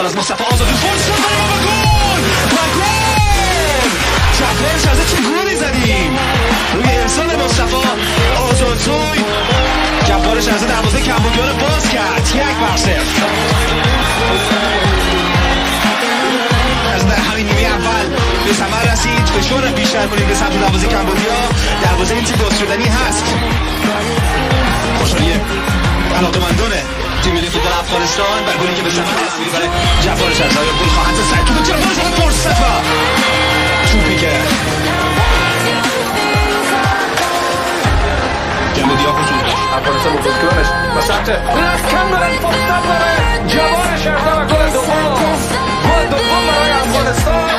ارسال از مصطفی آزادی، فرصت برای ما و گل و گل. جبار شهرزاد چه گلی زدیم روی ارسال مصطفی آزادزوی. جبار شهرزاد دروازه کمبودیا رو باز کرد، 1-0. از در همین نیمه اول به ثمر رسید. فشار بیشتر کنیم به سمت دروازه کمبودیا. دروازه این تیم باز شدنی هست. خوشحالی علاقه‌مندان تیم ملی فوتبال افغانستان بر گلی که به ثمر رسید برای جبار شهرزاد. گل خواهد زد. توپ جبار شهرزاد، فرصت و توپی که کمبودیا حضور داشت. افغانستان با بازیکنانش و سمت رفت کم دارن، فرصت برای جبار شهرزاد و گل دوم. گل دوم برای افغانستان.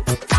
Thank you.